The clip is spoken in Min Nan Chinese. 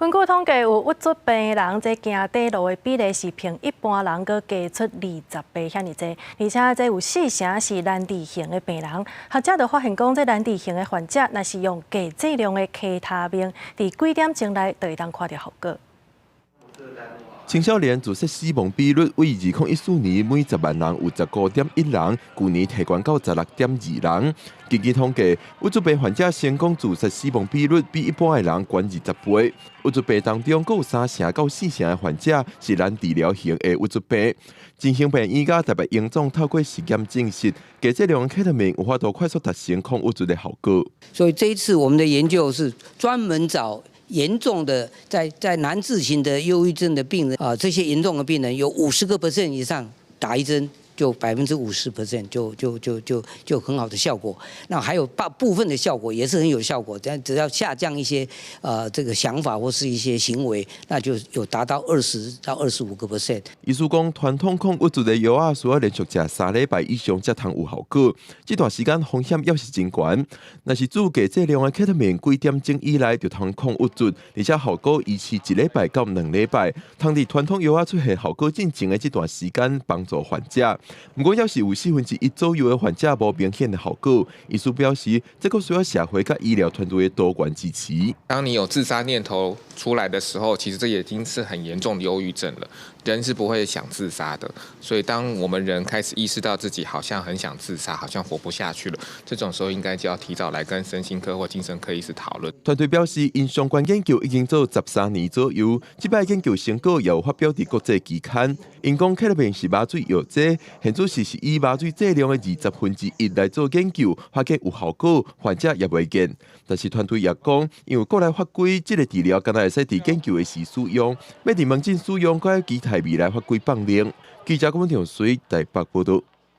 根據統計，有鬱卒病人這行短路的比例是比一般人閣加出20倍遐爾濟，而且這有四成是難治型的病人。學者就發現講，這難治型的患者，若是用低劑量的 K 他命，佇幾點鐘內就會當看著效果。青少年自殺死亡比率為2014年每10萬人有15.1人，舊年提懸到16.2人。根據統計，鬱卒病患者成功自殺死亡比率比一般的人懸20倍。鬱卒病當中，閣有三成到四成的患者是難治療型的鬱卒病。精神病院佮台北榮總透過實驗證實，低劑量 K 他命有法度快速達成抗鬱卒的效果。所以這一次我們的研究是專門找嚴重的在難治型的憂鬱症的病人啊，這些嚴重的病人有50% 以上打一針就50% 就很好的效果。那還有大部分的效果也是很有效果，但只要下降一些這個想法或是一些行為，那就有達到20到25%。醫師講，傳統抗鬱卒的藥仔需要連續食3禮拜以上才通有效果，這段時間風險猶是真懸。若是注低劑量的 K 他命，幾點鐘以內就通抗鬱卒，而且效果維持1禮拜到2禮拜，通佇傳統藥仔出現效果進前的這段時間幫助患者。毋過，猶是有1/4左右的患者無明顯的效果。醫師表示，這閣需要社會佮醫療團隊的多元支持。當你有自殺念頭出來的時候，其實這已經是很嚴重的憂鬱症了。人是不會想自殺的，所以當我們人開始意識到自己好像很想自殺，好像活不下去了，這種時候應該就要提早來跟身心科或精神科醫師討論。團隊表示，𪜶相關研究已經做13年左右，這擺研究成果也有發表佇國際期刊。𪜶講 K 他命是麻醉藥劑，現主是以麻醉劑量的1/20來做研究，發現有效果，患者也袂見。但是團隊也講，因為國內法規，這个治療敢若會使佇研究的時使用，欲佇門診使用，閣愛期待未來法規放寬。記者郭文長水台北報導。